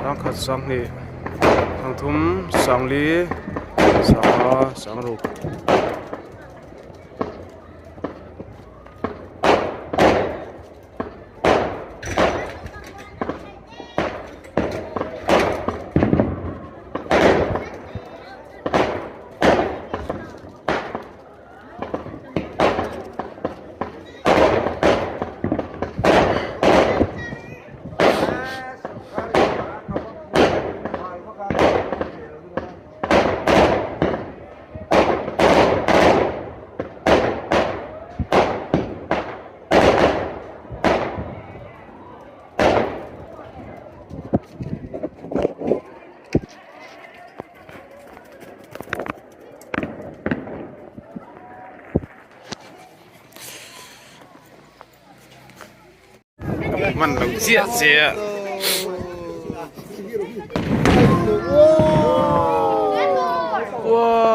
Sangkhat sanghnih sangthum sangli sanga sangruk. Man lo chiah chiah. Wow.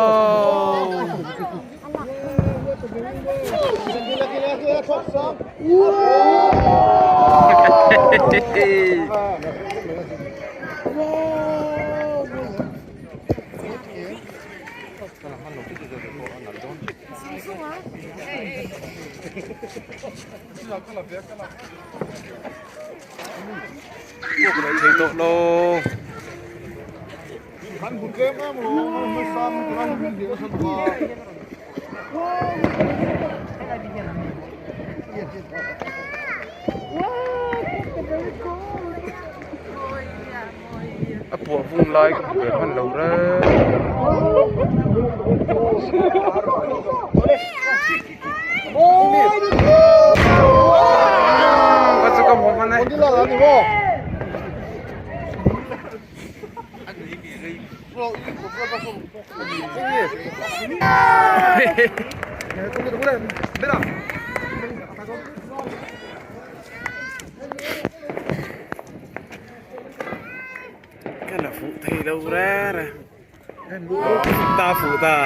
Thei tawh lo. A puah vung lai ka hmu ve hman lo reng. Ka chu ka hmu hman e. Ka la fuh thei lo reng reng. Ta fuh ta.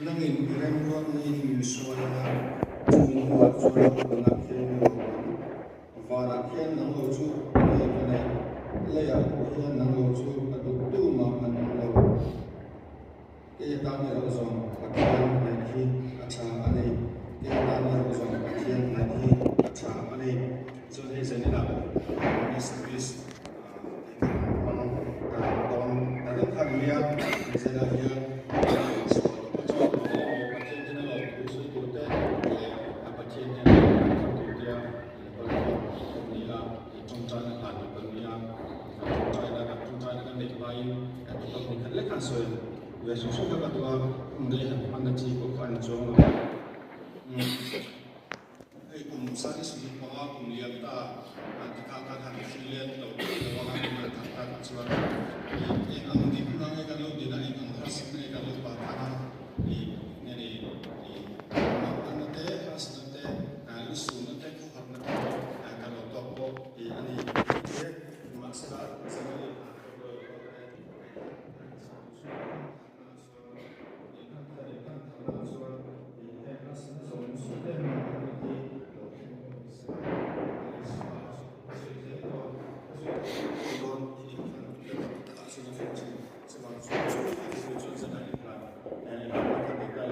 Nangin i remruatna in min hruai a, chumi hnuah chuan tunah khian min lo awm. Vanah khian nang lo chu nge ka neih? Leiah pawh hian nang lo chu ka duh tu mah an awm lo. Kei atan erawh zawng Pathian hnaih hi a tha a ni. Kei atan erawh zawng Pathian hnaih hi a tha a ni. Chuan hei zaninah Ministries Hei kum sani sawmhnih panga kum liam ta ti kha khan han thil let lo thei lo a, han man tak tak chuan i eng ang dik na nge kan lo din a, eng ang harsatna nge kan lo pah tan a, i nge ni i manganna te, harsatna te, lusunna te, khawharna te pawh kan lo tawk pawh i a ni tih te, mahsela January ah February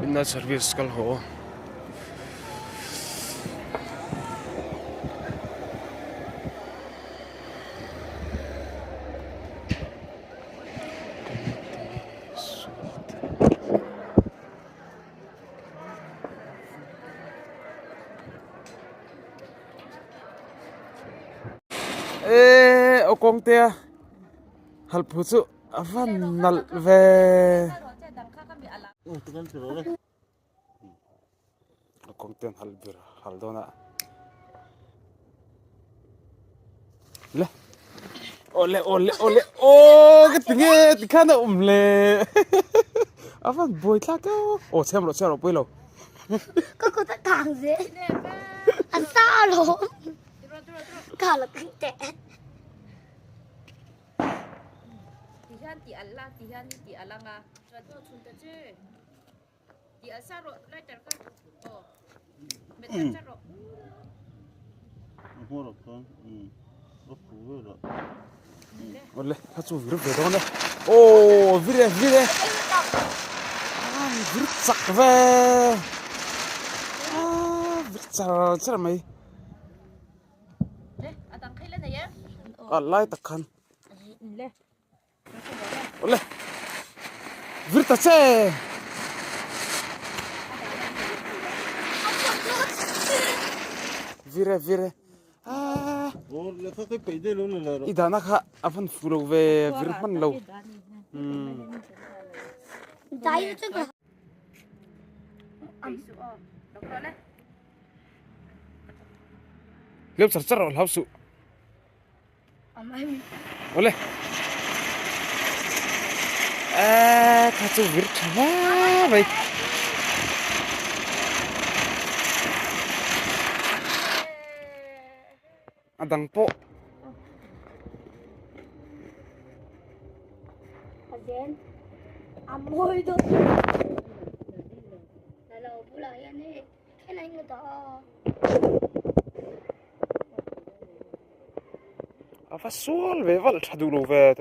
Midnight service kal haw. Eee aw kawngtea halphu chu a va nalh ve. Aw kawngte an hal bir hal dawn a. Le awle awle awle aw ka ti nge tikhan a awm le a van buai thlak deuh aw chhiam rawh chhiam rawh pawilo. Ka kut a kang zel a sa alawm ka la kang teh. Awle kha chu vir ve dawn e aw vir e vir e vir chak ve vir char char mai a lai tak khan Awle vir ta che. Vir e vir e. Ah. I dana kha a van fu lo ve vir hman lo. Dai chu ka. Leu char char rawh hlau suh. Awle eee kha chu vir tha hle mai a dang pawh A va sual ve valh tha duh lo ve.